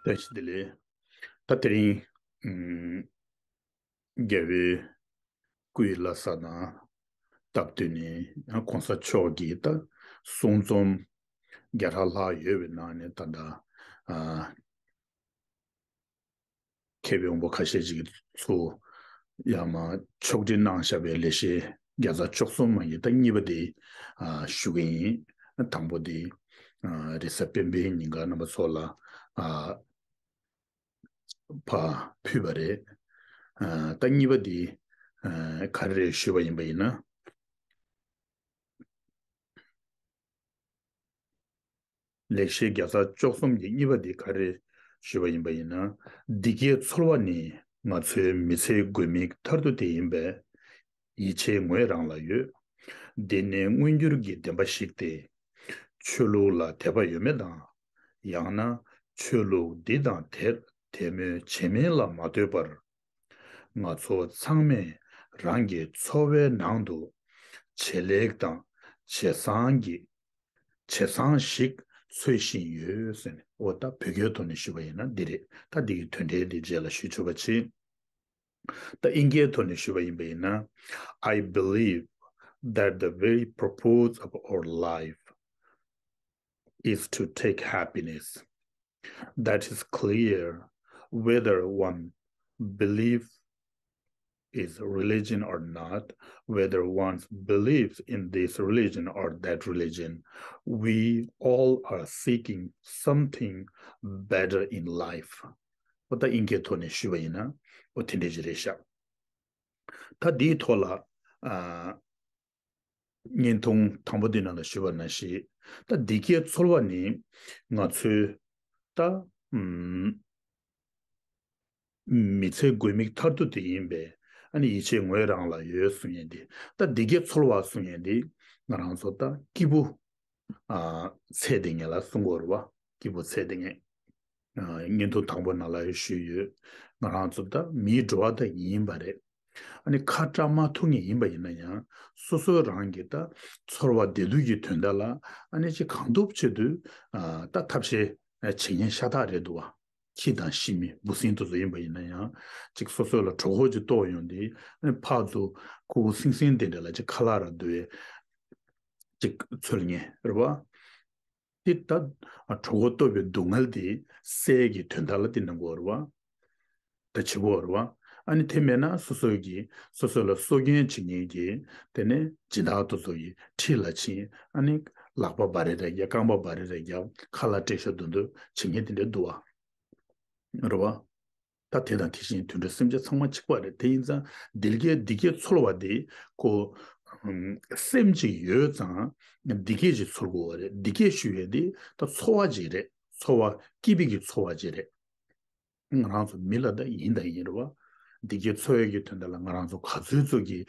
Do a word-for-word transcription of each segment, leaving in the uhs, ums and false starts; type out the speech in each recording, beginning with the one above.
བཀྲ་ཤིས་བདེ་ལེགས། ད་དེ་རིང་ཨུམ། རྒྱལ་བའི་སྐུའི་བླ་གཟའ་དང་སྟབས་བསྟུན་ནས་ཡང་གོང་ས་མཆོག་གི་ད་གསུང་རྩོམ་བརྒྱ་ཕྲག་ལྷག་ཡོད་པའི་ནང་ནས་ད་ལྟ་ཨ། མཁས་པའི་དབང་པོ་ཁ་ཤས་ཅིག་གིས་ཚུར་ཡར་མར་ཕྱོགས་སྒྲིག་གནང་བཞག་པའི་ལེགས་བཤད་བརྒྱ་རྩ་བཅུ་གསུམ་མ་ཡིན་ད་གཉིས་པ་དེ་ཨ་ཞུ་གི་ཡིན། དང་པོ་དེ་ཨ་རེས་གཟའ་སྤེན་པའི་ཉིན་ཀ་རྣམ་པ་ཚོ་ལ་ཨ་ཕར་ཕུལ་བ་རེད། ཨ་ད་གཉིས་པ་དེ་ཨ་ག་རེ་རེད་ཞུས་པ་ཡིན་པ་ཡིན་ན། ལེགས་བཤད་བརྒྱ་རྩ་བཅུ་གསུམ་གྱི་གཉིས་པ་འདི་ག་རེ་ཞུས་པ་ཡིན་པ་ཡིན་ན། འདི་སྐད་ཚོར་བ་ནི་ང་ཚོའི་མི་ཚེའི་དགོས་དམིགས་མཐར་ཐུག་དེ་ཡིན་པས། ཡིད་ཆེས་ངོས་རང་ལ་ཡོད། འདི་ནི་མངོན་གྱུར་གྱི་བདེན་པ་ཞིག་སྟེ། ཆོས་ལུགས་ལ་དད་པ་ཡོད་མེད་དང་། ཡང་ན་ཆོས་ལུགས་འདི་དང་དེར་དད་མོས་བྱེད་མིན་ལ་མ་ལྟོས་པར། ང་ཚོ་ཚང་མས་རང་གི་འཚོ་བའི་ནང་དུ་བྱེད་ལས་དང་བྱེད་བཟང་གི་བྱེད་བཟང་ཞིག་འཚོལ་བཞིན་ཡོད་ཟེར་ནས། འོ་ད་བོད་སྐད་ཐོག་ནས་ཞུས་པ་ཡིན་ན་འདི་རེད། ད་འདི་གི་དོན་འགྲེལ་འདི་རྗེས་ལ་ཞུ་ཆོག་པ་བྱེད། ད་ཨིན་སྐད་ཐོག་ནས་ཞུས་པ་ཡིན་པ་ཡིན་ན། I believe that the very purpose of our life is to take happiness. That is clear whether one believe is religion or not, whether one believes in this religion or that religion, we all are seeking something better in life. འོ་ད་ཨིན་སྐད་ཐོག་ནས་ཞུས་པ་ཡིན་ན་འོ་དེ་འདྲ་ཞིག་རེད་ཤག་ད་འདིའི་ཐོག་ལ་ཨ། བརྙན་ཐུང་དང་པོ་འདི་ནང་ལ་ཞུས་པ་ནང་བཞིན། ད་འདི་སྐད་ཚོར་བ་ནི་ང་ཚོའི་ད་ཨུམ། མི་ཚེའི་དགོས་དམིགས་མཐར་ཐུག་དེ་ཡིན་པས། ཨ་ནི་ཡིད་ཆེས་ངོས་རང་ལ་ཡོད་གསུང་མཁན་འདི། ད་འདི་སྐད་ཚོར་བ་གསུང་མཁན་འདི་ང་རང་ཚོ་ད་སྐྱིད་པོ་ཨ། ཚེ་འདི་ངན་ལ་གསུང་གི་ཡོད་རེད་བ། སྐྱིད་པོ་ཚེ་འདི་ངན། ཨ། བརྙན་ཐུང་དང་པོ་ནང་ལ་ཞུས་ཡོད། ང་རང་ཚོ་ད་མིའི་འགྲོ་བ་ད་ཡིན་པ་རེད། ཨ་ནི་ཁ་བཀྲམ་མ་ཐུབ་མཁན་ཡིན་པ་ཡིན་ན་ཡང་སོ་སོ་རང་གི་ད་ཚོར་བ་བདེ་སྡུག་གི་དོན་དག་ལ་ཨ་ནི་ཅིག་གང་ཐུབ་བྱེད་དུས་ཨ། ད་ཐབས་ཤེས་བྱེད་མཁན་ཤ་སྟག་རེད་འདུག་བ། ཁྱི་དང་ཤི་མི་འབུ་སྲིན་དེ་ཚོ་ཡིན་པ་ཡིན་ན་ཡང་ཅིག་སོ་སོ་ལ་གྲོད་ཁོག་ཅིག་ལྟོགས་ཡོང་དུས་ཨ་ནི་ཕར་ཚུར་ཁུ་ཁུ་སིང་སིང་དེ་འདྲ་ལ་ཅིག་ཁ་ལག་རག་དུས་ཅིག་འཚོལ་མཁན་རེད་བ། དེ་ད་གྲོད་ཁོག་ལྟོགས་པའི་སྡུག་བསྔལ་དེ་སེལ་གྱི་དོན་དག་ལ་དེ་གནང་དགོས་རེད་བ། ད་བྱེད་དགོས་རེད་བ། ཨ་ནི་དེ་མེད་ན་སོ་སོ་གི་སོ་སོ་ལ་སྲོག་སྐྱོན་བྱེད་མཁན་གྱི་དེ་ནས་སྦྱིན་བདག་དེ་ཚོ་ཡི་འཁྲིས་ལ་ཕྱིན། ཨ་ནི་ལག་པ་འབར་རེ་རེ་རྒྱབ། རྐང་པ་འབར་རེ་རེ་རྒྱབ། ཁ་ལག་སྤྲད་ཤོག་འདོན་འདོད་བྱེད་མཁན་དེ་འདྲ་འདུག་བ། རེད་བ། ད་དེ་དང་དེ་བཞིན་དུད་འགྲོ་སེམས་ཅན་ཚང་མ་གཅིག་པ་རེད། དེ་ཡིན་ཙང་འདི་སྐད་འདི་སྐད་ཚོར་བ་དེ་ཁོ་ཨམ། སེམས་ཅིག་ཡོད་ཙང་འདི་སྐད་ཅིག་ཚོར་དགོས་པ་རེད། འདི་སྐད་ཞུ་ཡས་དེ་ད་ཚོར་བ་ཅིག་རེད། ཚོར་བ་སྐྱིད་པའི་གི་ཚོར་བ་ཅིག་རེད། ང་རང་ཚོ་མི་ལ་ད་ཡིན་དང་ཡིན་རེད་བ། འདི་སྐད་ཚོར་ཡས་ཀྱི་དོན་དག་ལ་ང་རང་ཚོ་ག་ཚོད་ཚོད་ཀྱི་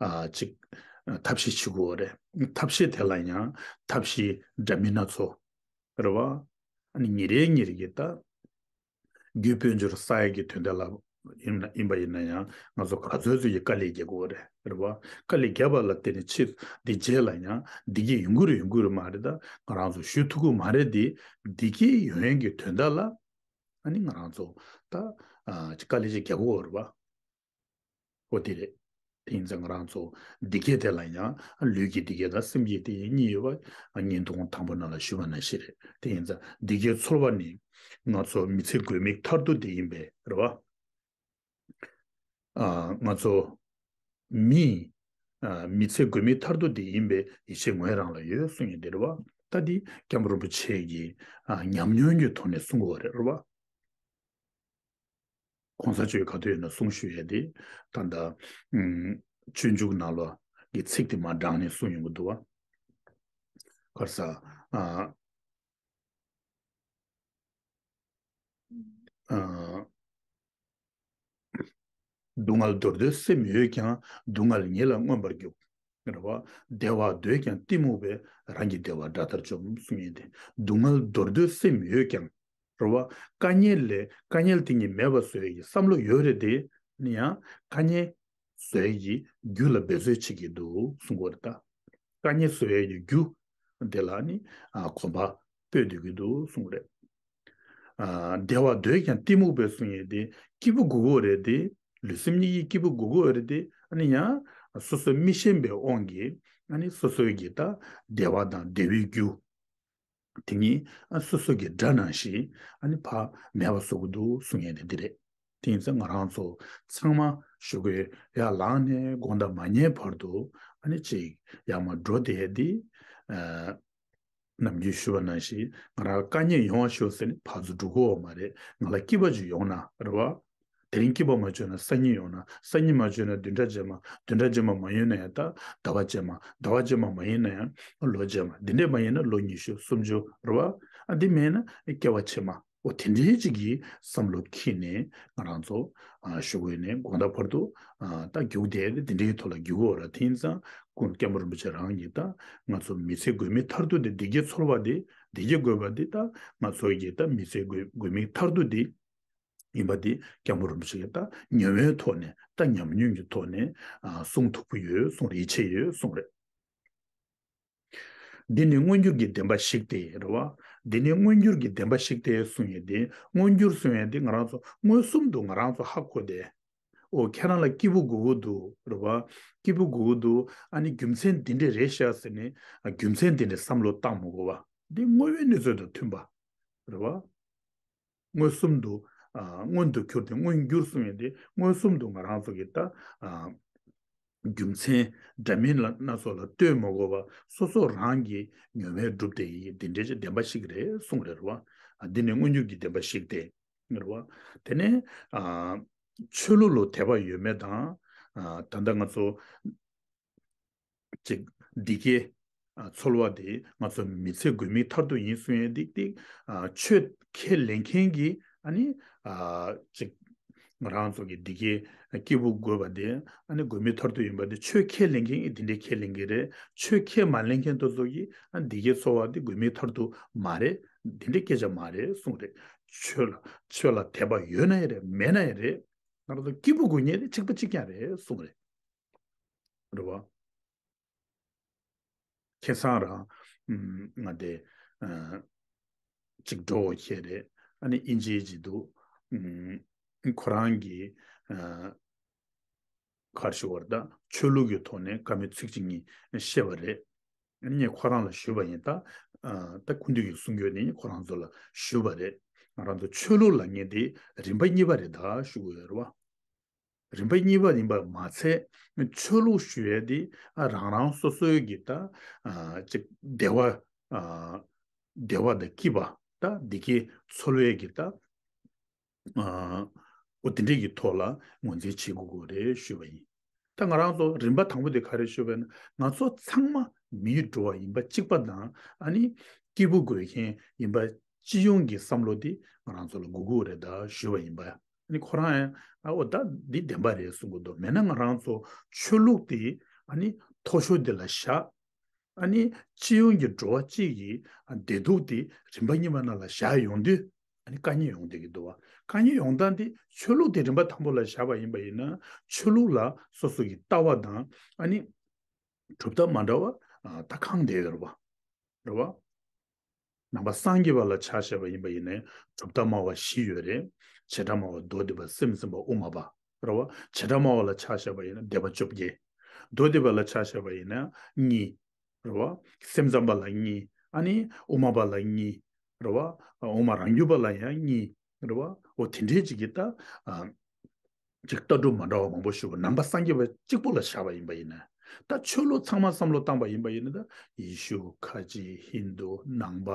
ཨ། ཅིག་ཐབས་ཤེས་བྱེད་དགོས་པ་རེད། ཐབས་ཤེས་དེ་ལ་ཡང་ཐབས་ཤེས་འདྲ་མིན་སྣ་ཚོགས་རེད་བ། ཨ་ནི་ཉིན་རེ་ཉིན་རེ་གི་ད། རྒྱུ་དཔལ་འབྱོར་བསགས་ཡས་ཀྱི་དོན་དག་ལ་ཡིན་ན་ཡིན་པ་ཡིན་ན་ཡང་ང་ཚོ་ག་ཚོད་ཚོད་ཀྱི་དཀའ་ལས་རྒྱག་དགོས་རེད། རེད་བ། དཀའ་ལས་བརྒྱབ་པ་ལ་བརྟེན་ནས་ཕྱིར་འདི་རྗེས་ལ་ཡང་འདི་གས་ཡོང་གི་རེད་ཡོང་གི་རེད་མ་རེད། ད་ང་རང་ཚོ་ཞུ་ཐུབ་ཀྱི་མ་རེད་དེ། འདི་གས་ཡོང་ཡས་ཀྱི་དོན་དག་ལ་ཨ་ནི་ང་རང་ཚོ་ད་ཨ་དཀའ་ལས་ཅིག་རྒྱག་དགོས་རེད་བ། འོ་དེ་རེད། དེ་ཡིན་ཙང་ང་རང་ཚོ་འདི་སྐད་དེ་ལ་ཡང་ལུས་ཀྱི་འདི་སྐད་དང་སེམས་ཀྱི་འདི་སྐད་གཉིས་ཡོད་པ་བརྙན་ཐུང་དང་པོ་ནང་ལ་ཞུས་པ་ནང་བཞིན་རེད། དེ་ཡིན་ཙང་འདི་སྐད་ཚོར་བ་ནི་ང་ཚོ་མི་ཚེ་དགོས་དམིགས་མཐར་ཐུག་འདི་ཡིན་པས་རེད་བ། ཨ་ང་ཚོ་མི་ཨ་མི་ཚེ་དགོས་དམིགས་མཐར་ཐུག་འདི་ཡིན་པས་ཡིད་ཆེས་ངོས་རང་ལ་ཡོད་གསུང་ཡས་འདི་རེད་བ། ད་འདི་སྐྱབས་མགོན་རིན་པོ་ཆེ་གིས་ཨ་ཉམས་མྱོང་གི་ཐོག་ནས་གསུང་དགོས་པ་རེད་རེད་བ། གོང་ས་མཆོག་ག་དུས་ཡིན་ན་གསུང་ཞུ་ཡས་དེ་ད་ལྟ་ཨུམ་སྤྱོད་འཇུག་ནང་ལོགས་ཀྱི་ཚིག་དེ་མར་དྲངས་ནས་གསུང་ཡོང་གི་འདུག་བ། ག་རེ་ཟ། ཨ་ཨ་སྡུག་བསྔལ་འདོར་འདོད་སེམས་ཡོད་ཀྱང་། སྡུག་བསྔལ་ཉིད་ལ་མངོན་པར་རྒྱུག་རེད་བ། བདེ་བ་འདོད་ཀྱང་གཏི་མུག་པས། རང་གི་བདེ་བ་དགྲ་ལྟར་འཇོམས་གསུང་ཡས་དེ། སྡུག་བསྔལ་འདོར་འདོད་སེམས་ཡོད་ཀྱང་། རེད་བ། དཀའ་ངལ་ལས་དཀའ་ངལ་དེ་ཉིད་མེད་པ་བཟོ་ཡས་ཀྱི་བསམ་བློ་ཡོད་རེད་དེ། ནི་ཡང་དཀའ་ངལ་བཟོ་ཡས་ཀྱི་རྒྱུ་ལ་འབད་རྩོལ་བྱེད་ཀྱི་འདུག་གསུང་གི་ཡོད་རེད་ད། དཀའ་ངལ་བཟོ་ཡས་ཀྱི་རྒྱུ་དེ་ལ་ནི་ཨ་གོམ་པ་སྤོས་སྡོད་ཀྱི་འདུག་གསུང་གི་རེད། བདེ་བ་འདོད་ཀྱང་གཏི་མུག་པས་གསུང་ཡས་དེ་སྐྱིད་པོ་དགོས་ཀྱི་ཡོད་རེད་དེ། ལུས་སེམས་གཉིས་ཀྱི་སྐྱིད་པོ་དགོས་ཀྱི་ཡོད་རེད་དེ། ཨ་ནི་ཡང་སོ་སོའི་མི་ཤེས་པའི་དབང་གིས་ཨ་ནི་སོ་སོའི་གི་ད་བདེ་བ་དང་བདེ་བའི་རྒྱུ་དེ་ཉིད་ཨ་སོ་སོ་གི་དགྲ་ནང་བཞིན་ཨ་ནི་ཕར་མེད་པ་བཟོ་གི་འདུག་གསུང་ཡས་དེ་འདི་རེད། དེ་ཡིན་ཙང་ང་རང་ཚོ་ཚང་མ་ཞུ་དགོས། ཡར་ལངས་ནས་དགོང་དག་མ་ཉལ་བར་དུ་ཨ་ནི་ཅིག་ཡར་མར་འགྲོ་བསྡད་དེ། ནམ་རྒྱུན་ཞུས་པ་ནང་བཞིན་ང་རང་དཀའ་ངལ་ཡོང་བ་ཤོག་ཟེར་ནས་ཕར་ཚུར་འགྲོ་གི་ཡོད་མ་རེད། ང་ལ་སྐྱིད་པ་ཅིག་ཡོང་ན་རེད་བ། དེ་རིང་སྐྱིད་པ་མ་བྱུང་ན་སང་ཉིན་ཡོང་ན། སང་ཉིན་མ་བྱུང་ན་བདུན་ཕྲག་རྗེས་མ། བདུན་ཕྲག་རྗེས་མ་མ་ཡིན་ན་ཡང་ད་ཟླ་བ་རྗེས་མ། ཟླ་བ་རྗེས་མ་མ་ཡིན་ན་ཡང་ལོ་རྗེས་མ། འདི་འདྲས་མ་ཡིན་ན་ལོ་ཉི་ཤུ་སུམ་ཅུ་རེད་བ། ཨ་འདི་མེད་ན་སྐྱེ་བ་ཕྱི་མ། འོ་དེ་འདྲའི་ཅིག་གི་བསམ་བློ་འཁྱེར་ནས་ང་རང་ཚོ་ཨ་ཞུ་དགོས་ནས་དགོང་དག་བར་དུ་ཨ་ད་རྒྱུགས་བསྡད་དེ་དེ་འདྲའི་ཐོག་ལ་རྒྱུགས་དགོས་ར། དེ་ཡིན་ཙང་སྐུ་སྐྱབས་མགོན་རིན་པོ་ཆེ་རང་གིས་ད་ང་ཚོ་མི་ཚེ་དགོས་མེད་མཐར་ཐུག་དེ་བདེ་སྐྱིད་འཚོལ་བ་དེ། བདེ་སྐྱིད་དགོས་པ་དེ་ད་ང་ཚོ་གི་ད་མི་ཚེ་དགོས་དགོས་མེད་མཐར་ཐུག་དེ་ཡིན་པ་དེ་སྐྱབས་མགོན་རིན་པོ་ཆེ་གིས་ད་ཉམས་མྱོང་ཐོག་ནས་ད་ཉམས་མྱོང་གི་ཐོག་ནས་ཨ་གསུང་ཐུབ་ཀྱི་ཡོད། གསུང་རེ་ཆེ་ཡོད་གསུང་རེད། འདི་ནི་མངོན་གྱུར་གྱི་བདེན་པ་ཞིག་སྟེ་རེད་བ། འདི་ནི་མངོན་གྱུར་གྱི་བདེན་པ་ཞིག་སྟེ་གསུང་ཡས་དེ། མངོན་གྱུར་གསུང་ཡས་དེ་ང་རང་ཚོ་མངོན་སུམ་དུ་ང་རང་ཚོ་ཧ་གོ་སྟེ། འོ་ཁྱེད་རང་ལ་སྐྱིད་པོ་དགོས་ཀྱི་འདུག་རེད་བ། སྐྱིད་པོ་དགོས་ཀྱི་འདུག་ཨ་ནི་རྒྱུ་མཚན་འདི་འདྲས་རེད་ཤག་ཟེར་ནས་རྒྱུ་མཚན་འདི་འདྲས་བསམ་བློ་བཏང་མི་དགོས་བ། འདི་དངོས་ཡོད་གནས་ཚུལ་དང་མཐུན་པ་རེད་བ། མངོན་སུམ་དུ་ཨ་མངོན་དུ་གྱུར་ཏེ་མངོན་གྱུར་གསུང་ཡས་དེ་མངོན་སུམ་དུ་ང་རང་ཚོ་གི་ད་ཨ་རྒྱུ་མཚན་འདྲ་མིན་ལ་སྣ་ཚོགས་ལ་ལྟོས་མ་དགོས་པར་སོ་སོ་རང་གིས་ཉམས་ལེན་བསྒྲུབས་ཏེ་ཡིན་འདི་འདྲའི་བདེན་པ་ཞིག་རེད་གསུངས་རེད་བ། ཨ་འདི་ནི་མངོན་གྱུར་གྱི་བདེན་པ་ཞིག་སྟེ་རེད་བ། དེ་ནས་ཨ་ཆོས་ལུགས་ལ་དད་པ་ཡོད་མེད་དང་། ཨ་ད་ལྟ་ང་ཚོ་ཅིག་འདི་སྐད་ཨ་འཚོལ་བ་དེ་ང་ཚོ་མི་ཚེ་དགོས་མེད་མཐར་ཐུག་ཡིན་གསུང་ཡས་འདི་ཏིག་ཨ་ཆོས་ཁས་ལེན་མཁན་གྱི་ཨ་ནི་ཨ་ཅིག་ང་རང་ཚོ་གི་འདི་སྐད་སྐྱིད་པོ་དགོས་པ་དེ་ཨ་ནི་དགོས་མེད་མཐར་ཐུག་ཡིན་པ་དེ་ཆོས་ཁས་ལེན་མཁན་གྱིས་འདི་འདྲས་ཁས་ལེན་གྱི་རེད། ཆོས་ཁས་མ་ལེན་མཁན་དེ་ཚོ་གིས་ཨ་འདི་སྐད་འཚོལ་བ་དེ་དགོས་མེད་མཐར་ཐུག་མ་རེད། འདི་འདྲས་སྐད་ཆ་མ་རེད་གསུངས་རེད། ཆོས་ལ་ཆོས་ལ་དད་པ་ཡོད་ན་ཡང་རེད་མེད་ན་ཡང་རེད། ང་རང་ཚོ་སྐྱིད་པོ་དགོས་མཁན་དེ་གཅིག་པ་གཅིག་རྐྱང་རེད་གསུངས་རེད། རེད་བ། ཁ་སང་རང་ང་དེ་ཅིག་འགྲོ་བོ་ཁྱེད་རེད། ཨ་ནི་ཨིན་ཇིའི་ཅིག་འདུག་ཁོ་རང་གིས་ག་རེ་ཞུ་བར་ད་ཆོས་ལུགས་ཀྱི་ཐོག་ནས་བཀའ་མོལ་ཚིག་གཅིག་གཉིས་བཤད་པ་རེད། ངས་ཁོ་རང་ལ་ཞུས་པ་ཡིན། ད་ད་སྐུ་མདུན་གྱིས་གསུང་རྒྱུ་ནི་ཁོ་རང་ཚོ་ལ་ཞུས་པ་རེད། ང་རང་ཚོ་ཆོས་ལུགས་ལ་ངས་དེ་རིམ་པ་གཉིས་པ་རེད་ད་ཞུ་གི་ཡོད་རེད་བ། རིམ་པ་གཉིས་པ་ཡིན་པ་མ་ཚད་ཆོས་ལུགས་ཞུ་ཡས་དེ་ཨ་རང་རང་སོ་སོའི་གི་ད་ཨ་ཅིག་བདེ་བ་ཨ་བདེ་བ་དང་སྐྱིད་པ་ད་འདི་གའི་འཚོལ་བའི་གི་ད་ཨ་འོ་དེ་འདྲས་ཀྱི་ཐོག་ལ་ངོས་འཛིན་བྱེད་དགོས་ཀྱི་རེད་ཞུས་པ་ཡིན། ད་ང་རང་ཚོ་རིམ་པ་དང་པོ་དེ་ག་རེ་ཞུས་པ་ཡིན་ན་ང་ཚོ་ཚང་མ་མིའི་འགྲོ་བ་ཡིན་པ་གཅིག་པ་དང་ཨ་ནི་སྐྱིད་པོ་དགོས་མཁན་ཡིན་པ་སྤྱི་ཡོངས་ཀྱི་བསམ་བློ་དེ་ང་རང་ཚོ་ལ་དགོས་ཀྱི་རེད་ད་ཞུས་པ་ཡིན་པ། ནི་ཁོ་རང་ཡང་ཨ་འོ་ད་འདི་བདེན་པ་རེད་གསུང་གི་འདུག་མེད་ན་ང་རང་ཚོ་ཆོས་ལུགས་དེ་ཨ་ནི་མཐོ་ཤོས་དེ་ལ་བཞག་ཨ་ནི་སྤྱི་ཡོངས་ཀྱི་འགྲོ་བ་གཅིག་གི་ཨ་བདེ་སྡུག་དེ་རིམ་པ་གཉིས་པ་ནང་ལ་བཞག་ཡོང་དུས་ཨ་ནི་དཀའ་ངལ་ཡོང་བསྡད་ཀྱི་འདུག་བ། དཀའ་ངལ་ཡོང་སྟངས་དེ་ཆོས་ལུགས་དེ་རིམ་པ་དང་པོ་ལ་བཞག་པ་ཡིན་པ་ཡིན་ན་ཆོས་ལུགས་ལ་སོ་སོ་གི་ལྟ་བ་དང་ཨ་ནི་གྲུབ་མཐའ་མ་འདྲ་བ་ཨ་ད་གང་བསྡད་ཡོད་རེད་བ། རེད་བ། ནང་པ་སངས་རྒྱས་པ་ལ་ཆ་བཞག་པ་ཡིན་པ་ཡིན་ནའི་གྲུབ་མཐའ་སྨྲ་བ་བཞི་ཡོད་རེད། བྱེ་བྲག་སྨྲ་བ་མདོ་སྡེ་པ་སེམས་ཙམ་པ་དབུ་མ་པ། རེད་བ། བྱེ་བྲག་སྨྲ་བ་ལ་ཆ་བཞག་པ་ཡིན་ན་སྡེ་པ་བཅོ་བརྒྱད། མདོ་སྡེ་པ་ལ་ཆ་བཞག་པ་ཡིན་ན་གཉིས། རེད་བ། སེམས་ཙམ་པ་ལ་གཉིས། ཨ་ནི་དབུ་མ་པ་ལ་གཉིས། རེད་བ། དབུ་མ་རང་རྒྱུད་པ་ལ་ཡང་གཉིས། རེད་བ། འོ་དེ་འདྲའི་ཅིག་གི་ད་ཨ། ཅིག་ལྟ་གྲུབ་མ་འདྲ་བ་མང་པོ་ཞུ་བ་ནང་པ་སངས་རྒྱས་པ་གཅིག་པུ་ལ་བཞག་པ་ཡིན་པ་ཡིན་ན། ད་ཆོས་ལུགས་ཚང་མ་བསམ་བློ་བཏང་པ་ཡིན་པ་ཡིན་ན་ད་ཡེ་ཤུ་ཁ་ཆེ་ཧིན་དུ་ནང་པ་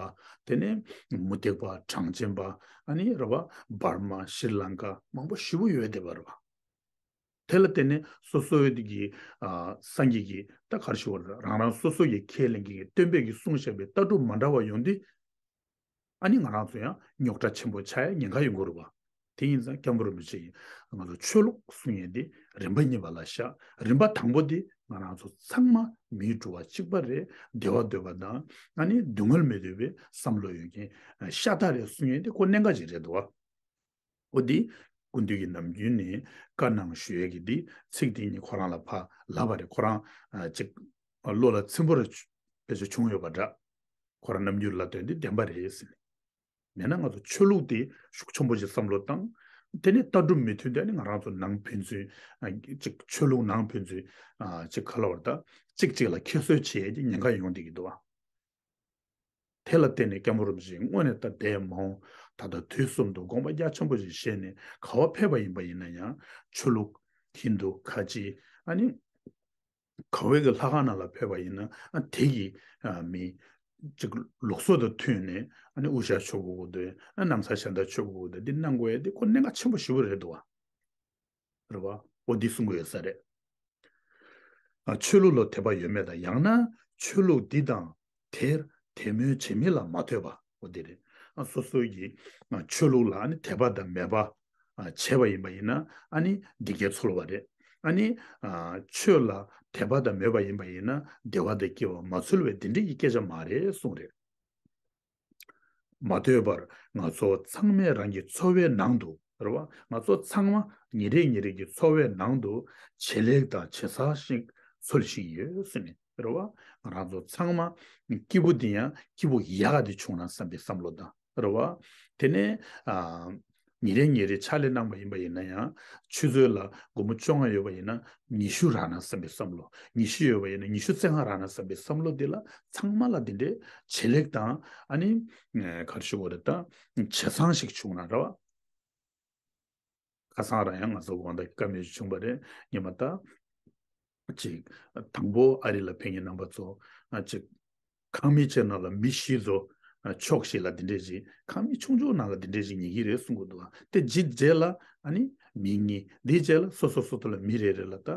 དེ་ནས་མུ་སྟེགས་པ་གྲངས་ཅན་པ་ཨ་ནི་རེད་བ་འབར་མ་ཤྲི་ལང་ཀ་མང་པོ་ཞེ་པོ་ཡོད་བསྡད་པ་རེད་བ། དེ་ལ་བརྟེན་ནས་སོ་སོའི་དེ་གི་ཨ་སངས་རྒྱས་ཀྱི་ད་ག་རེ་ཞུ་བ་རེད་རང་རང་སོ་སོ་ཡི་ཁས་ལེན་གྱི་སྟོན་པས་ཀྱི་གསུངས་བཞག་པའི་ལྟ་གྲུབ་མ་འདྲ་བ་ཡོང་དུས། ཨ་ནི་ང་རང་ཚོ་ཡང་རྙོག་དྲ་ཆེན་པོ་ཆགས་ཡ་ཉེན་ཁ་ཡོང་གི་རེད་བ། དེ་ཡིན་ཙང་སྐྱབས་མགོན་རིན་པོ་ཆེ་ཡིས་ང་ཚོ་ཆོས་ལུགས་གསུང་ཡས་འདི་རིམ་པ་གཉིས་པ་ལ་བཞག་རིམ་པ་དང་པོ་འདི་ང་རང་ཚོ་ཚང་མ་མིའི་འགྲོ་བ་གཅིག་པ་རེད། བདེ་བ་འདོད་པ་དང་ཨ་ནི་སྡུག་བསྔལ་མི་འདོད་པའི་བསམ་བློ་ཡོད་མཁན་ཤ་སྟག་རེད་གསུང་ཡས་འདི་ཁོ་གནད་འགག་ཅིག་རེད་འདུག་བ། འོ་འདི་སྐུ་མདུན་གྱིས་ནམ་རྒྱུན་ནས་བཀའ་གནང་ཞུ་ཡས་ཀྱི་འདི་ཚིག་འདི་ཉིད་ཁོ་རང་ལ་ཕར་ལབ་པ་རེད། ཁོ་རང་ཅིག་བློ་ལ་ཚིམ་པོ་རེ་བེད་སྤྱོད་བྱུང་ཡོད་པ་འདྲ། ཁོ་རང་རྣམ་འགྱུར་ལ་དོན་འདི་བདེན་པ་རེད་ཟེར་ནས། མེད་ན་ང་ཚོ་ཆོས་ལུགས་དེ་ཤུགས་ཆེན་པོ་ཞིག་བསམ་བློ་བཏང་། དེ་ནས་ལྟ་གྲུབ་མི་མཐུན་དེ་ནི་ང་རང་ཚོ་ནང་ཕན་ཚུན་ཨ་ཅིག་ཆོས་ལུགས་ནང་ཕན་ཚུན་ཨ་ཅིག་ག་ལ་བར་ད་གཅིག་གཅིག་ལ་ཁྱད་གསོད་བྱེད་ཡས་ཀྱི་ཉེན་ཁ་ཡོང་བསྡད་ཀྱི་འདུག་བ། དེ་ལ་བརྟེན་ནས་སྐྱབས་མགོན་རིན་པོ་ཆེ་དངོས་གནས་ད་འདས་མ་འོངས་ད་ལྟ་དུས་གསུམ་དུ་དགོངས་པ་རྒྱ་ཆེན་པོ་ཞིག་བཞེས་ནས་ག་བ་ཕེབས་པ་ཡིན་པ་ཡིན་ན་ཡང་ཆོས་ལུགས་ཧིན་དུ་ཁ་ཆེ་ཨ་ནི་ག་བའི་གི་ལྷ་ཁང་ནང་ལ་ཕེབས་པ་ཡིན་ན་ཨ་དེ་གི་ཨ་མི་ཅིག་ལུགས་སྲོལ་དང་མཐུན་ནས་ཨ་ནི་དབུ་ཞྭ་མཆོད་དགོས་ཀྱི་འདུག་ཨ་ན་བཟའ་ཞྭ་མདའ་མཆོད་དགོས་ཀྱི་འདུག་འདི་གནང་དགོས་ཡ་འདི་ཁོ་གནད་འགག་ཆེན་པོ་ཞེ་པོ་རེད་འདུག་བ། རེད་བ། འོ་འདི་གསུང་གི་ཡོད་ས་རེད། ཨ་ཆོས་ལུགས་ལ་དད་པ་ཡོད་མེད་དང་ཡང་ན་ཆོས་ལུགས་འདི་དང་དེར་དད་མོས་བྱེད་མིན་ལ་མ་ལྟོས་པ་འོ་འདི་རེད། ཨ་སོ་སོ་ཡི་ཨ་ཆོས་ལུགས་ལ་ཨ་ནི་དད་པ་དང་མོས་པ་ཨ་བྱས་པ་ཡིན་པ་ཡིན་ན་ཨ་ནི་བདེ་སྐྱིད་འཚོལ་བ་རེད། ཨ་ནི་ཨ་ཆོས་ལ་དད་པ་དང་མོས་པ་ཡིན་པ་ཡིན་ན་བདེ་བ་དང་སྐྱིད་པ་མ་འཚོལ་བའི་དེ་འདྲ་ཡི་སྐད་ཆ་མ་རེད་གསུངས་རེད། མ་ལྟོས་པར་ང་ཚོ་ཚང་མས་རང་གི་འཚོ་བའི་ནང་དུ་རེད་བ། ང་ཚོ་ཚང་མ་ཉིན་རེ་ཉིན་རེ་གི་འཚོ་བའི་ནང་དུ་བྱེད་ལས་དང་བྱེད་བཟང་ཞིག་འཚོལ་བཞིན་ཡོད་ཟེར་ནས་རེད་བ། ང་རང་ཚོ་ཚང་མ་སྐྱིད་པོ་འདི་ཡང་སྐྱིད་པོ་ཡག་ག་དེ་བྱུང་ན་བསམ་པའི་བསམ་བློ་དང་རེད་བ། དེ་ནས་ཨ་ཉིན་རེ་ཉིན་རེ་ཕྱག་ལས་གནང་བ་ཡིན་པ་ཡིན་ན་ཡང་ཆུ་ཚོད་ལ་སྒོར་མོ་བཅོ་ལྔ་ཡོད་པ་ཡིན་ན་ཉི་ཤུ་རག་ན་བསམ་པའི་བསམ་བློ། ཉི་ཤུ་ཡོད་པ་ཡིན་ན་ཉི་ཤུ་རྩ་ལྔ་རག་ན་བསམ་པའི་བསམ་བློ་འདི་ལ་ཚང་མ་ལ་འདི་འདྲའི་བྱེད་ལས་དང་ཨ་ནི་ག་རེ་ཞུ་དགོས་རེད་ད། བྱས་ཙང་ཞིག་བྱུང་ན་རེད་བ། ཁ་སང་རང་ཡང་ང་ཚོ་དགོང་དག་བཀའ་མོལ་ཞིག་བྱུང་བ་རེད། ཉི་མ་ད་ཅིག་དང་པོ་ཨ་རི་ལ་ཕེབས་མཁན་རྣམ་པ་ཚོ་ཨ་ཅིག་ཁང་མིག་ཅིག་ནང་ལ་མི་བཞི་ཚོ་ཨ་ཕྱོགས་བཞི་ལ་འདི་འདྲས་ཅིག་ཁང་མིག་ཆུང་ཆུང་ནང་ལ་འདི་འདྲས་ཅིག་ཉལ་གྱི་རེད་གསུང་གི་འདུག་ཨ། དེ་ཅིག་རྗེས་ལ་ཨ་ནི་མི་གཉིས། དེའི་རྗེས་ལ་སོ་སོ་སོ་སོ་ལ་མི་རེ་རེ་ལ་ད་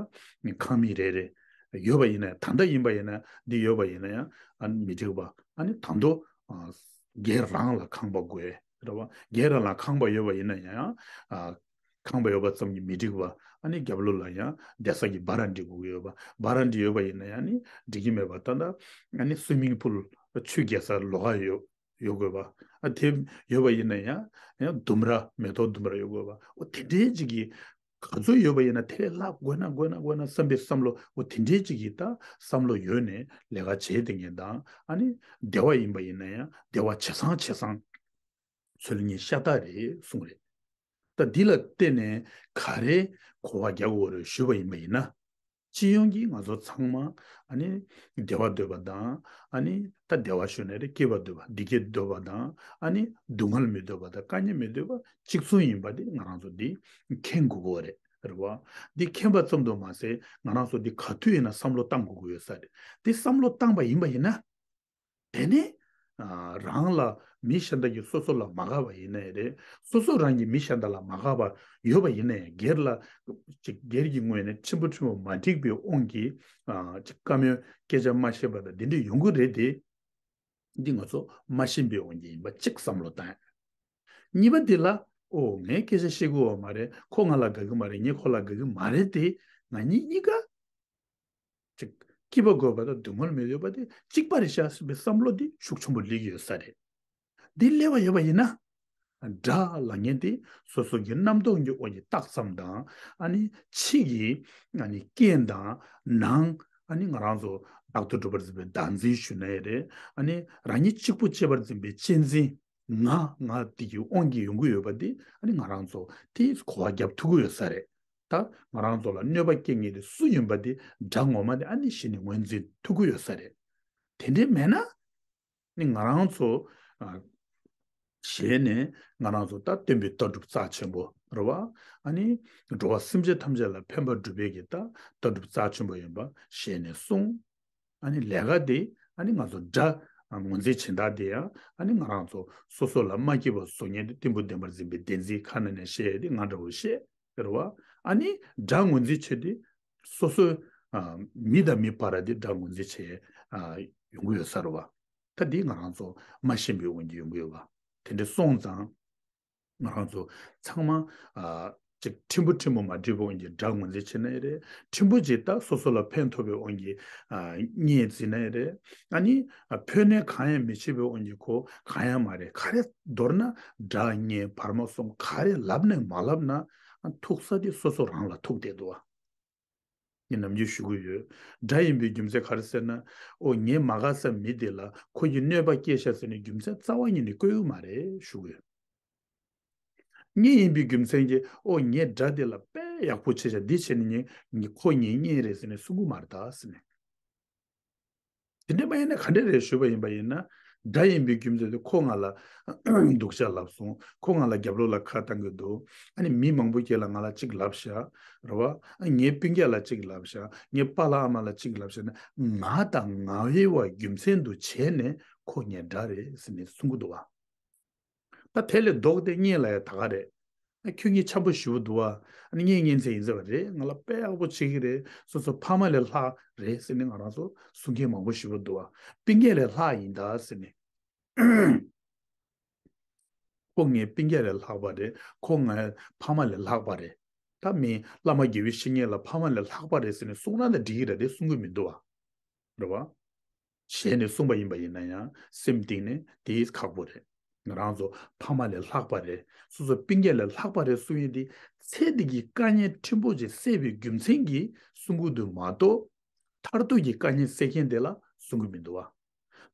ཁང་མིག་རེ་རེ་ཡོད་པ་ཡིན་ན་ཡང་། ད་ལྟ་ཡིན་པ་ཡིན་ན་འདི་ཡོད་པ་ཡིན་ན་ཡང་ཨ་ནི་མི་འགྲིག་པ། ཨ་ནི་ད་དུང་ཨ་སྒེར་རང་ལ་ཁང་པ་དགོས་རེད་བ། སྒེར་རང་ལ་ཁང་པ་ཡོད་པ་ཡིན་ན་ཡང་ཨ་ཁང་པ་ཡོད་པ་ཙམ་གྱིས་མི་འགྲིག་པ། ཨ་ནི་རྒྱབ་ལོགས་ལ་ཡང་བསྡད་ས་ཀྱི་སྦ་ར་འདི་དགོས་ཀྱི་ཡོད་པ། སྦ་ར་འདི་ཡོད་པ་ཡིན་ན་ཡང་ནི་འགྲིག་གི་མེད་པ། ད་ལྟ་ཨ་ནི་སུའི་མིང་ཕུལ་ཆུ་རྒྱག་ས་ལོགས་ཀ་ཡོད་ཡོད་དགོས་པ། ཨ་དེ་ཡོད་པ་ཡིན་ན་ཡང་ཡང་ལྡུམ་ར་མེ་ཏོག་ལྡུམ་ར་ཡོད་དགོས་པ། འོ་དེ་འདྲའི་ཅིག་གི་ག་ཚོད་ཡོད་པ་ཡིན་ན་དེ་ལས་ལྷག་དགོས་ན་དགོས་ན་དགོས་ན་བསམ་པའི་བསམ་བློ། འོ་དེ་འདྲའི་ཅིག་གི་ད་བསམ་བློ་ཡོད་ནས་ལས་ཀ་བྱེད་བསྡད་མཁན་དང་། ཨ་ནི་བདེ་བ་ཡིན་པ་ཡིན་ན་ཡང་བདེ་བ་ཇེ་བཟང་ཇེ་བཟང་འཚོལ་མཁན་ཤ་སྟག་རེད་གསུངས་རེད། ད་འདི་ལ་བརྟེན་ནས་ག་རེ་གོ་བ་རྒྱག་དགོས་རེད་ཞུས་པ་ཡིན་པ་ཡིན་ན། སྤྱི་ཡོངས་ཀྱིས་ང་ཚོ་ཚང་མ་ཨ་ནི་བདེ་བ་འདོད་པ་དང་། ཨ་ནི་ད་བདེ་བ་ཞུ་ན་རེད། སྐྱིད་པ་འདོད་པ། བདེ་སྐྱིད་འདོད་པ་དང་། ཨ་ནི་སྡུག་བསྔལ་མི་འདོད་པ་དང་། དཀའ་ངལ་མི་འདོད་པ་གཅིག་མཚུངས་ཡིན་པ་དེ་ང་རང་ཚོ་འདི་མཁྱེན་དགོས་ཀྱི་རེད། རེད་བ། འདི་མཁྱེན་པ་ཙམ་དུ་མ་ཟད་ང་རང་ཚོ་འདི་ག་དུས་ཡིན་ན་བསམ་བློ་བཏང་དགོས་ཀྱི་ཡོད་ས་རེད། འདི་བསམ་བློ་བཏང་པ་ཡིན་པ་ཡིན་ན། དེ་ནས་ཨ་རང་ལ་མི་གཞན་དག་གིས་སོ་སོ་ལ་མ་དགའ་བ་ཡིན་ནའི་རེད། སོ་སོ་རང་གིས་མི་གཞན་དག་ལ་མ་དགའ་བ་ཡོད་པ་ཡིན་ནའི་སྒེར་ལ་ཅིག་སྒེར་གྱི་ངོས་ནས་ཕྲན་བུ་ཕྲན་བུ་མ་འགྲིག་པའི་དབང་གིས་ཨ་ཅིག་བཀའ་མོལ་སྐད་ཆ་མ་བཤད་པ་དང་འདི་འདྲ་ཡོང་གི་རེད་དེ། འདི་ང་ཚོ་མ་ཤེས་པའི་དབང་གིས་ཡིན་པ་གཅིག་བསམ་བློ་བཏང་ཡ། གཉིས་པ་འདི་ལ་ཨོ་ངས་སྐད་ཆ་བཤད་དགོས་པ་མ་རེད། ཁོ་ང་ལ་དགའ་གི་མ་རེད། ངས་ཁོ་ལ་དགའ་གི་མ་རེད་དེ། ང་གཉིས་གཉིས་ཀ་ཅིག་སྐྱིད་པ་དགོས་པ་དང་སྡུག་བསྔལ་མི་འདོད་པ་དེ་གཅིག་པ་རེད་ཤག་ཟེར་བའི་བསམ་བློ་འདི་ཤུགས་ཆེན་པོ་སླེབས་ཀྱི་ཡོད་ས་རེད། འདི་སླེབས་པ་ཡོད་པ་ཡིན་ན། དགྲ་ལབ་མཁན་དེ་སོ་སོ་གི་རྣམ་རྟོག་གི་དབང་གིས་རྟགས་ཙམ་དང་། ཨ་ནི་ཕྱི་གི་ཨ་ནི་རྐྱེན་དང་། ནང་ཨ་ནི་ང་རང་ཚོ་བདག་ཏུ་གྲུབ་པར་འཛིན་པའི་བདག་འཛིན་ཞུ་ན་ཡང་རེད། ཨ་ནི་རང་ཉིད་གཅིག་པུ་གཅེས་པར་འཛིན་པའི་གཅེས་འཛིན། ང་ང་འདི་གི་དབང་གིས་ཡོང་གི་ཡོད་པ་འདི་ཨ་ནི་ང་རང་ཚོ་དེ་གོ་བ་རྒྱབ་ཐུབ་ཀྱི་ཡོད་ས་རེད། ད་ང་རང་ཚོ་ལ་གནོད་པ་སྐྱེལ་མཁན་དེ་སུ་ཡིན་པ་དེ་དགྲ་ངོ་མ་དེ་ཨ་ནི་གཞི་ནས་ངོས་འཛིན་ཐུབ་ཀྱི་ཡོད་ས་རེད། དེ་འདྲའི་མེད་ན་ནི་ང་རང་ཚོ་ཨ་ཞལ་ནས་ང་རང་ཚོ་ད་སྟོན་པའི་ལྟ་གྲུབ་རྩ་ཆེན་པོ་རེད་བ། ཨ་ནི་འགྲོ་བ་སེམས་ཅན་ཐམས་ཅད་ལ་ཕན་པ་སྒྲུབ་པའི་གི་ད་ལྟ་གྲུབ་རྩ་ཆེན་པོ་ཡིན་པ་ཞལ་ནས་གསུངས། ཨ་ནི་ལས་ཀ་དེ་ཨ་ནི་ང་ཚོ་དགྲ་ངོས་འཛིན་བྱེད་སྟངས་དེ་ཡང་ཨ་ནི་ང་རང་ཚོ་སོ་སོ་ལ་མ་སྐྱིད་པ་བཟོ་མཁན་དེ་གཏི་མུག་ལྡན་པར་འཛིན་པའི་བདེན་འཛིན་ཁ་ནང་ནས་བཤད་ཡས་དེ་ང་འདྲ་བོ་བཤད་རེད་བ། ཨ་ནི་དགྲ་ངོས་འཛིན་བྱེད་དེ་སོ་སོའི་ཨ་མི་དང་མི་བར་དེ་དགྲ་ངོས་འཛིན་བྱེད་ཨ་ཡོང་གི་ཡོད་ས་རེད་བ། ད་འདི་ང་རང་ཚོ་མ་ཤེས་པའི་དབང་གིས་ཡོང་གི་ཡོད་པ། དེ་འདྲ་སོང་ཙང་། ང་རང་ཚོ་ཚང་མ་ཨ་ཅིག་ཕྲན་བུ་ཕྲན་བུ་མ་འགྲིག་པའི་དབང་གིས་དགྲ་ངོས་འཛིན་བྱེད་ན་ཡང་རེད། ཕྲན་བུ་ཅིག་ད་སོ་སོ་ལ་ཕན་ཐོགས་པའི་དབང་གིས་ཨ་བརྙས་བརྫིས་ན་ཡང་རེད། ཨ་ནི་ཨ་ཕན་གནོད་གང་ཡང་མི་བྱེད་པའི་དབང་གིས་ཁོ་གང་ཡང་མ་རེད། ག་རེ་མདོར་ན་དགྲ་གཉེན་བར་མ་གསུམ་ག་རེ་ལབ་ནས་མ་ལབ་ན་ཨ་ཐུག་ས་དེ་སོ་སོ་རང་ལ་ཐུག་བསྡད་འདུག་བ། ངས་ནམ་རྒྱུན་ཞུ་གི་ཡོད། དགྲ་ཡིན་པའི་རྒྱུ་མཚན་ག་རེ་ཟེར་ན། ཨོ་ངའི་མ་དགའ་ས་མི་དེ་ལ་ཁོ་གིས་གནོད་པ་སྐྱེལ་ཤག་ཟེར་ནས་རྒྱུ་མཚན་རྩ་བ་ཉིད་ནས་བཀོད་ཡོད་མ་རེད་ཞུ་གི་ཡོད། གཉེན་ཡིན་པའི་རྒྱུ་མཚན་གྱིས་ཨོ་ངའི་དགྲ་དེ་ལ་དཔེ་ཡག་པོ་བྱས་ཤག་འདི་བྱས་ནས་ངས་ངས་ཁོ་ངའི་གཉེན་རེད་ཟེར་ནས་གསུང་གི་མ་རེད་ད་ཟེར་ནས། དེ་འདྲ་མ་ཡིན་ན་ག་འདྲ་རེད་ཞུས་པ་ཡིན་པ་ཡིན་ན། དགྲ་ཡིན་པའི་རྒྱུ་མཚན་དེ་ཁོ་ང་ལ་སྡུག་ཅག་ལབ་སོང་། ཁོ་ང་ལ་རྒྱབ་ལོགས་ལ་ཁ་བཏང་གི་འདུག་ཨ་ནི་མི་མང་པོ་ཅིག་ལ་ང་ལ་གཅིག་ལབ་ཤག་རེད་བ། ཨ་ངའི་སྤུན་ཀྱག་ལ་གཅིག་ལབ་ཤག་ངའི་པཱ་ལགས་ཨ་མ་ལ་གཅིག་ལབ་ཤག་ན་ང་དང་ང་འོས་པ་རྒྱུ་མཚན་དུ་བྱས་ནས་ཁོ་ངའི་དགྲ་རེད་ཟེར་ནས་གསུང་གི་འདུག་བ། ད་དེ་ལས་ལྡོག་སྟེ་གཉེན་ལ་ཡང་ད་ག་རེད། ཨ་ཁྱོད་ངའི་འཆམ་པོ་ཞེ་པོ་འདུག་བ། ཨ་ནི་ངའི་གཉེན་ཚན་ཡིན་ཟེར་བ་རེད། ང་ལ་དཔེ་ཡག་པོ་བྱེད་ཀྱི་རེད། སོ་སོ་ཕ་མ་ལས་ལྷག་རེད་ཟེར་ནས་ང་རང་ཚོ་གསུང་མཁན་མང་པོ་ཞེ་པོ་འདུག་བ། སྤུན་ཀྱག་ལས་ལྷག་ཡིན་ད་ཟེར་ནས། ཁོ་ངའི་སྤུན་ཀྱག་ལས་ལྷག་པ་རེད། ཁོ་ངའི་ཕ་མ་ལས་ལྷག་པ་རེད། ད་མི་བླ་མ་དགེ་བའི་བཤེས་གཉེན་ལ་ཕ་མ་ལས་ལྷག་པ་རེད་ཟེར་ནས་གསུང་ན་ད་འགྲིག་གི་རེད་དེ་གསུང་གི་མི་འདུག་བ། རེད་བ། ཞལ་ནས་གསུངས་པ་ཡིན་པ་ཡིན་ན་ཡང་སེམས་གཏིང་ནས་དེ་ཁག་པོ་རེད། ང་རང་ཚོ་ཕ་མ་ལས་ལྷག་པ་རེད། སོ་སོ་སྤུན་ཀྱག་ལས་ལྷག་པ་རེད་གསུང་ཡས་དེ་ཚེ་འདི་གི་དཀའ་ངལ་ཕྲན་བུ་ཅིག་སེལ་བའི་རྒྱུ་མཚན་གྱིས་གསུང་གི་འདུག་མ་གཏོགས། མཐར་ཐུག་གི་དཀའ་ངལ་སེལ་མཁན་དེ་ལ་གསུང་གི་མི་འདུག་བ།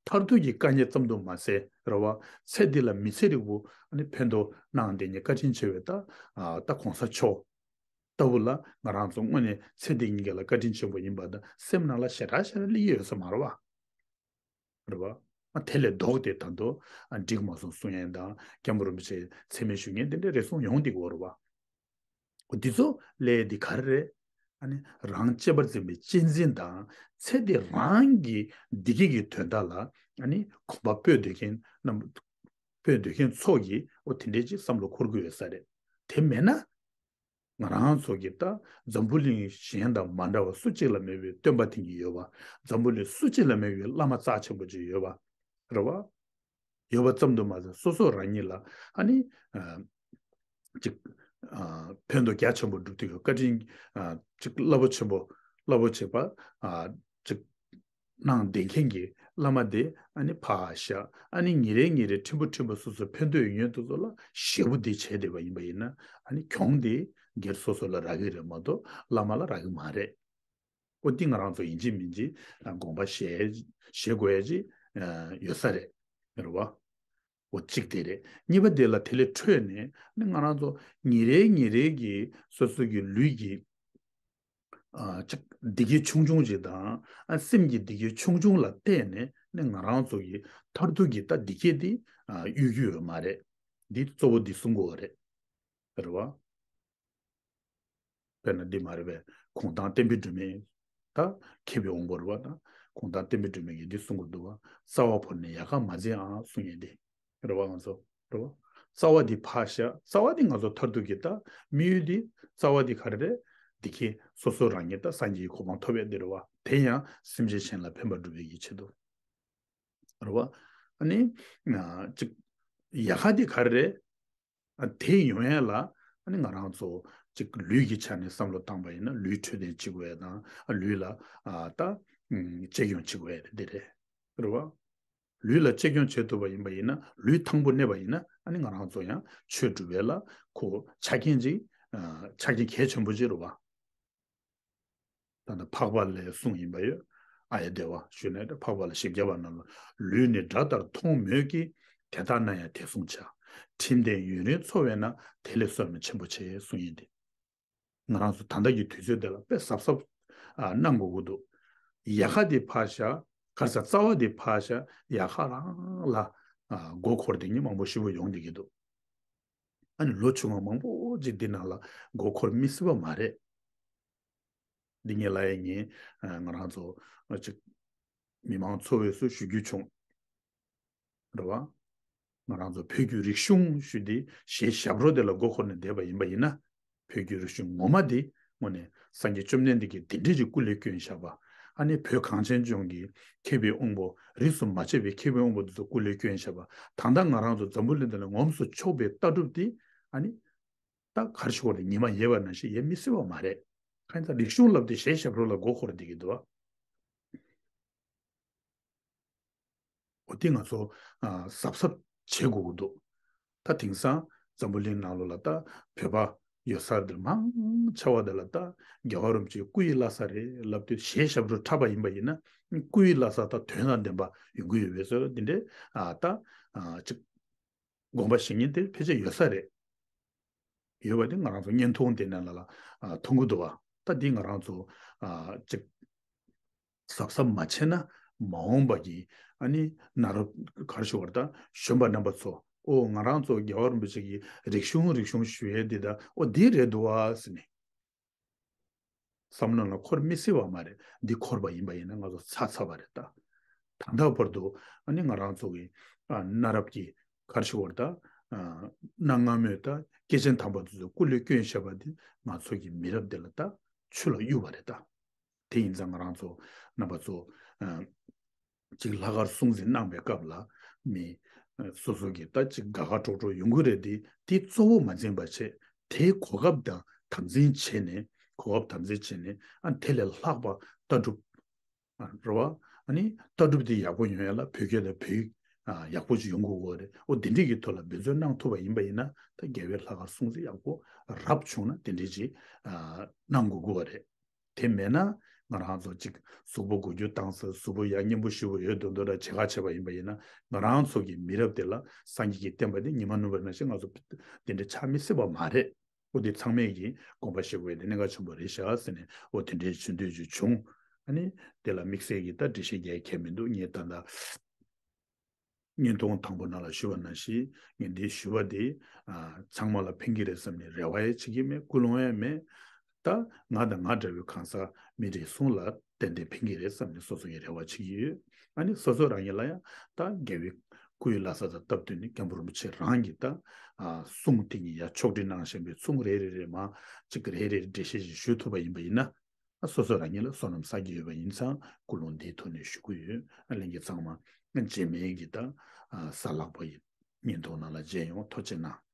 མཐར་ཐུག་གི་དཀའ་ངལ་ཙམ་དུ་མ་ཟད་རེད་བ། ཚེ་འདི་ལ་མི་ཚེ་རིང་པོ་ཨ་ནི་ཕན་ཐོགས་གནང་བསྡད་མཁན་བཀའ་དྲིན་ཆེ་བའི་ད་ད་གོང་ས་མཆོག་ལྟ་བུ་ལ་ང་རང་ཚོ་དངོས་གནས་ཚེ་འདི་ཉིད་ཀྱི་ལ་བཀའ་དྲིན་ཆེན་པོ་ཡིན་པ་དང་སེམས་ནང་ལ་ཞེ་དྲག་ཞེ་དྲག་སླེབས་ཀྱི་ཡོད་ས་མ་རེད་བ། རེད་བ། ཨ་དེ་ལས་ལྡོག་སྟེ་ད་དུང་ཨ་འགྲིག་མ་སོང་གསུང་ཡས་དང་སྐྱབས་མགོན་རིན་པོ་ཆེ་མཚན་སྨད་ཞུ་མཁན་དེ་འདྲའི་རེ་ཟུང་ཡོང་བསྡད་ཀྱི་ཡོད་རེད་བ། འོ་འདི་ཚོ་ལས་འདི་ག་རེ་རེད། ཨ་ནི་རང་གཅེས་པར་འཛིན་པའི་གཅེས་འཛིན་དང་ཚེ་འདི་རང་གི་བདེ་སྐྱིད་ཀྱི་དོན་དག་ལ་ཨ་ནི་གོམ་པ་སྤོས་སྡོད་མཁན་རྣམས་སྤོས་སྡོད་མཁན་ཚོ་གིས་འོ་དེ་འདྲའི་ཅིག་བསམ་བློ་འཁོར་གྱི་ཡོད་ས་རེད། དེ་མེད་ན། ང་རང་ཚོ་གི་ད་འཛམ་བུ་གླིང་གཞན་དང་མ་འདྲ་བ་སུ་གཅིག་ལ་མེད་པའི་སྟོན་པ་དེ་གཉིས་ཡོད་པ། འཛམ་བུ་གླིང་སུ་གཅིག་ལ་མེད་པའི་བླ་མ་རྩ་ཆེན་པོ་ཅིག་ཡོད་པ། རེད་བ། ཡོད་པ་ཙམ་དུ་མ་ཟད་སོ་སོ་རང་ཉིད་ལ་ཨ་ནི་ཨ་ཅིག་ཨ་ཕན་ཐོགས་རྒྱ་ཆེན་པོ་སྒྲུབ་ཐུབ་ཡོད་བཀའ་དྲིན་ཨ་ཅིག་རླབས་པོ་ཆེན་པོ་རླབས་པོ་ཆེ་བ་ཨ་ཅིག་གནང་བསྡད་མཁན་གྱི་བླ་མ་དེ་ཨ་ནི་ཕར་བཞག་ཨ་ནི་ཉིན་རེ་ཉིན་རེ་ཕྲན་བུ་ཕྲན་བུ་སོ་སོ་ཕན་ཐོགས་ཡོད་མཁན་དེ་ཚོ་ལ་ཞེ་པོ་དེ་བྱས་བསྡད་པ་ཡིན་པ་ཡིན་ན་ཨ་ནི་གྱོང་དེ་སྒེར་སོ་སོ་ལ་རག་གི་རེད་མ་གཏོགས་བླ་མ་ལ་རག་གི་མ་རེད། ཨོ་དེ་ང་རང་ཚོ་ཡིན་གཅིག་མིན་གཅིག་དགོངས་པ་བཞེས་བཞེས་དགོས་ཡ་ཅིག་ཡོད་ས་རེད། རེད་བ། འོ་གཅིག་དེ་རེད། གཉིས་པ་དེ་ལ་དེ་ལས་འཕྲོས་ནས་ནི་ང་རང་ཚོ་ཉིན་རེ་ཉིན་རེ་གི་སོ་སོ་གི་ལུས་ཀྱི་ཨ་ཅིག་བདེ་སྐྱིད་ཆུང་ཆུང་ཅིག་དང་ཨ་སེམས་ཀྱི་བདེ་སྐྱིད་ཆུང་ཆུང་ལ་བརྟེན་ནས་ནི་ང་རང་ཚོ་གི་མཐར་ཐུག་གི་ད་བདེ་སྐྱིད་དེ་ཨ་གཡོལ་རྒྱུ་ཡོད་མ་རེད། འདི་གཙོ་བོ་འདི་གསུང་དགོས་པ་རེད། རེད་བ། དཔེར་ན་འདི་མ་རེད་པས། གུང་ཐང་བསྟན་པའི་སྒྲོན་མེ། ད་མཁས་པའི་དབང་པོ་རེད་བ་ད། གུང་ཐང་བསྟན་པའི་སྒྲོན་མེ་གིས་འདི་གསུང་གི་འདུག་བ། རྩ་བ་བོར་ནས་ཡལ་ག་མ་འཛིན་ཨང་གསུང་ཡས་འདི། རེད་བ་ང་ཚོ། རེད་བ། རྩ་བ་འདི་ཕར་བཞག་རྩ་བ་འདི་ང་ཚོ་མཐར་ཐུག་གི་ད་དམིགས་ཡུལ་འདི་རྩ་བ་འདི་ག་རེ་རེད། འདི་ཁྱེད་སོ་སོ་རང་ཉིད་ད་སངས་རྒྱས་ཀྱི་གོ་འཕང་ཐོབ་ཡས་འདི་རེད་བ། དེ་ཡང་སེམས་ཅན་གཞན་ལ་ཕན་པ་སྒྲུབ་པའི་ཡིད་ཆེད་དུ། རེད་བ། ཨ་ནི། ཅིག་ཡལ་ག་འདི་ག་རེ་རེད། ཨ་དེ་ཡོང་ཡས་ལ་ཨ་ནི་ང་རང་ཚོ་ཅིག་ལུས་ཀྱི་ཆ་ནས་བསམ་བློ་བཏང་པ་ཡིན་ན་ལུས་འཕྲོད་བསྟེན་བྱེད་དགོས་ཡས་དང་ཨ་ལུས་ལ་ཨ་ད་ཨུམ་གཅེས་སྐྱོང་བྱེད་དགོས་ཡས་དེ་རེད། རེད་བ། ལུས་ལ་གཅེས་སྐྱོང་བྱེད་ཐུབ་པ་ཡིན་པ་ཡིན་ན་ལུས་ཐང་པོ་གནས་པ་ཡིན་ན་ཨ་ནི་ང་རང་ཚོ་ཡང་ཆོས་སྒྲུབ་ཡས་ལ་ཁོ་ཆ་རྐྱེན་ཅིག་ཨ་ཆ་རྐྱེན་གལ་ཆེན་པོ་ཅིག་རེད་བ། ད་ལྟ་འཕགས་པ་ལས་གསུངས་ཡིན་པ་ཡོད། ཨཱརྱ་དེ་བ་ཞུས་ནས་འཕགས་པ་ལ་བཞི་བརྒྱ་པ་རྣམས་ལ་ལུས་ནི་དགྲ་ལྟར་མཐོང་མོད་ཀྱི། དེ་ལྟར་ན་ཡང་དེ་བསྲུང་བྱ། ཁྲིམས་ལྡན་ཡུན་རིང་འཚོ་བས་ན། དེ་ལས་བསོད་ནམས་ཆེན་པོ་ཆེ་གསུངས་ཡིན་ཏེ། ང་རང་ཚོ་ད་ལྟ་གི་དུས་ཚོད་འདི་ལ་དཔེ་གཟབ་གཟབ་ཨ་གནང་དགོས་ཀྱི་འདུག་ཡལ་ག་དེ་ཕར་བཞག་ག་རེ་ཟ་རྩ་བ་དེ་ཕར་བཞག་ཡལ་ག་རང་ལ་ཨ་མགོ་འཁོར་བསྡད་མཁན་མང་པོ་ཞེ་པོ་ཡོང་བསྡད་ཀྱི་འདུག་ཨ་ནི་ལོ་ཆུང་བ་མང་པོ་ཅིག་འདི་ནང་ལ་མགོ་འཁོར་མི་སྲིད་པ་མ་རེད། འདི་ངས་ལབ་ཡས་ངས་ཨ་ང་རང་ཚོ་ཨ་ཅིག་མི་མང་ཚོ་བས་སུ་ཞུ་རྒྱུ་བྱུང་། རེད་བ། ང་རང་ཚོ་བོད་ཀྱི་རིག་གཞུང་ཞུ་འདི་གཞས་ཞབས་བྲོ་དེ་ལ་མགོ་འཁོར་ནས་བསྡད་པ་ཡིན་པ་ཡིན་ན། བོད་ཀྱི་རིག་གཞུང་ངོ་མ་འདི་དངོས་གནས་སངས་རྒྱས་བཅོམ་ལྡན་འདས་ཀྱིས་འདི་འདྲས་ཀྱི་སྐུ་ལས་བསྐྱོན་བཞག་པ། ཨ་ནི་བོད་གངས་ཅན་ལྗོངས་ཀྱི་མཁས་པའི་དབང་པོ་རིས་སུ་མ་ཆད་པའི་མཁས་པའི་དབང་པོ་འདི་ཚོ་སྐུ་ལས་བསྐྱོན་བཞག་པ། ད་ལྟ་ང་རང་ཚོ་འཛམ་བུ་གླིང་འདི་ལ་ངོམས་སུ་ཆོག་པའི་ལྟ་གྲུབ་འདི་ཨ་ནི་ད་གར་ཞོར་ནས་ཉི་མ་ཡལ་བ་ནང་བཞིན་ཡལ་མི་སྲིད་པ་མ་རེད། ཁ་ཡིན་ཙང་རིག་གཞུང་ལབ་དེ་གཞས་ཞབས་བྲོ་ལ་མགོ་འཁོར་བསྡད་ཀྱི་འདུག་བ། འོ་དེ་ང་ཚོ་ཨ་གཟབ་གཟབ་བྱེད་དགོས་ཀྱི་འདུག་ད་དེང་སང་འཛམ་བུ་གླིང་ནང་ལོགས་ལ་ད་བོད་པ་ ཡོད་ས་དེ་མང་ཆེ་བ་དེ་ལ་ད་རྒྱལ་བ་རིན་པོ་ཆེའི་སྐུ་ཡི་བླ་གཟའ་རེད་ལབ་དུས་གཞས་ཞབས་བྲོ་འཁྲབ་པ་ཡིན་པ་ཡིན་ན་སྐུ་ཡི་བླ་གཟའ་ད་དོན་དང་ལྡན་པ་ཡོང་གི་ཡོད་པའི་བཟོ་འདི་འདྲའི་ཨ་ད་ཨ་ཅིག་དགོངས་པ་བཞེས་མཁན་དེ་ཕལ་ཆེར་ཡོད་ས་རེད། ཡོད་པ་དེ་ང་རང་ཚོ་བརྙན་ཐུང་དེ་ནང་ལ་ལ་ཨ་མཐོང་གི་འདུག་བ། ད་འདི་ང་རང་ཚོ་ཨ་ཅིག་གཟབ་གཟབ་མ་བྱས་ན་མ་འོངས་པ་གི་ཨ་ནི་གནའ་རབས་ག་རེ་ཞུ་བར་ད་གཞོན་པ་རྣམ་པ་ཚོ་ཨོ་ང་རང་ཚོ་རྒྱལ་བ་རིན་པོ་ཆེ་གི་རིག་གཞུང་རིག་གཞུང་ཞུ་ཡས་འདི་ད་ཨོ་འདི་རེད་འདུག་བ་ཟེར་ནས་བསམ་བློ་ལ་འཁོར་མི་སྲིད་པ་མ་རེད། འདི་འཁོར་བ་ཡིན་པ་ཡིན་ན་ང་ཚོ་ཚར་ཚར་བ་རེད་ད། ད་ལྟ་བར་དུ་ཨ་ནི་ང་རང་ཚོ་གི་ཨ་གནའ་རབས་ཀྱི་ག་རེ་ཞུ་བར་ད་ཨ་གནའ་སྔ་མོའི་ད་སྐྱེས་ཆེན་དམ་པ་ཚོས་སྐུ་ལས་བསྐྱོན་བཞག་པ་འདི་ང་ཚོ་གི་མི་རབས་འདི་ལ་ད་ཆུ་ལ་གཡུག་པ་རེད་ད། དེ་ཡིན་ཙང་ང་རང་ཚོ་རྣམ་པ་ཚོ་ཨ་ཅིག་ལྷག་དཀར་སྲུང་བརྩི་གནང་བའི་སྐབས་ལ་མི་ཨ་སོ་སོ་གི་ད་ཅིག་དགའ་དགའ་སྤྲོ་སྤྲོ་ཡོང་གི་རེད། དེ་དེ་གཙོ་བོ་མ་འཛིན་པ་བྱས་དེའི་གོ་སྐབས་དང་དམ་འཛིན་བྱས་ནས་གོ་སྐབས་དམ་འཛིན་བྱས་ནས་ཨ་དེ་ལས་ལྷག་པ་ལྟ་གྲུབ་ཨ་རེད་བ། ཨ་ནི་ལྟ་གྲུབ་དེ་ཡག་པོ་ཡོང་ཡ་ལ་བོད་སྐད་དང་བོད་ཡིག་ཨ་ཡག་པོ་ཅིག་ཡོང་དགོས་ཀྱི་ཡོད་རེད། འོ་དེ་འདྲས་ཀྱི་ཐོག་ལ་འབད་བརྩོན་གནང་ཐུབ་པ་ཡིན་པ་ཡིན་ན་ད་རྒྱལ་བའི་ལྷག་དཀར་སྲུང་བརྩི་ཡག་པོ་རབ་བྱུང་ན་དེ་འདྲས་ཅིག་ཨ་གནང་དགོས་ཀྱི་ཡོད་རེད། དེ་མེད་ན་ང་རང་ཚོ་གཅིག་གཟུགས་པོ་འགུལ་སྐྱོད་བཏང་ས་གཟུགས་པོ་ཡག་སྙན་པོ་ཞེ་པོ་ཡོད་མདོག་མདོག་འདྲ་བྱེད་ཁ་བྱས་པ་ཡིན་པ་ཡིན་ན་ང་རང་ཚོ་གི་མི་རབས་དེ་ལ་སངས་རྒྱས་ཀྱི་བསྟན་པ་དེ་ཉི་མ་ནུབ་པ་ནང་བཞིན་ང་ཚོ་དེ་འདྲ་ཆགས་མི་སྲིད་པ་མ་རེད། འོ་དེ་ཚང་མས་ཀྱི་དགོངས་པ་བཞེས་དགོས་དེ་གནད་འགག་ཆེན་པོ་རེད་ཤག་ཟེར་ནས་འོ་དེ་འདྲའི་ཇུས་འདོད་ཅིག་བྱུང་། ཨ་ནི་དེ་ལ་དམིགས་བསལ་གྱི་ད་འགྲེལ་བཤད་རྒྱག་མཁན་མི་འདུག་ངས་ད་ལྟ། བརྙན་ཐུང་དང་པོ་ནང་ལ་ཞུས་པ་ནང་བཞིན་ངས་འདི་ཞུས་པ་དེ་ཨ་ཚང་མ་ལ་ཕན་གྱི་རེད་བསམ་ནས་རེ་བ་ཡང་བྱེད་ཀྱི་མེད། ཀུན་སློང་ཡང་མེད། ད་ང་དང་ང་འདྲ་བའི་གང་ཟག་མི་རེ་ཟུང་ལ་ཏན་ཏན་ཕན་གྱི་རེད་བསམ་ནས་སོ་སོ་ཡི་རེ་བ་བྱེད་ཀྱི་ཡོད། ཨ་ནི་སོ་སོ་རང་ཉིད་ལ་ཡང་ད་རྒྱལ་བའི་སྐུའི་བླ་གཟའ་དང་སྟབས་བསྟུན་ནས་མཁན་པོ་རིན་པོ་ཆེ་རང་གིས་ད་ཨ་གསུང་དེ་ཉིད་ཡང་ཕྱོགས་སྒྲིག་གནང་བཞིན་པའི་ཚོང་རེ་རེ་རེ་མ་གཅིག་རེ་རེ་འགྲེལ་བཤད་ཅིག་ཞུ་ཐུབ་པ་ཡིན་པ་ཡིན་ན། སོ་སོ་རང་ཉིད་ལ་བསོད་ནམས་བསགས་ཀྱི་ཡོད་པ་ཡིན་ཙང་ཀུན་སློང་འདིའི་ཐོག་ནས་ཞུ་གི་ཡོད། ཨ་ལྷན་རྒྱས་ཚང་མ་རྗེས་མའི་གི་ད་གཟའ་ལྷག་པ་ཡི་བརྙན་ཐུང་ནང་ལ་མཇལ་ཡོང་། ཐུགས་རྗེ་གནང་།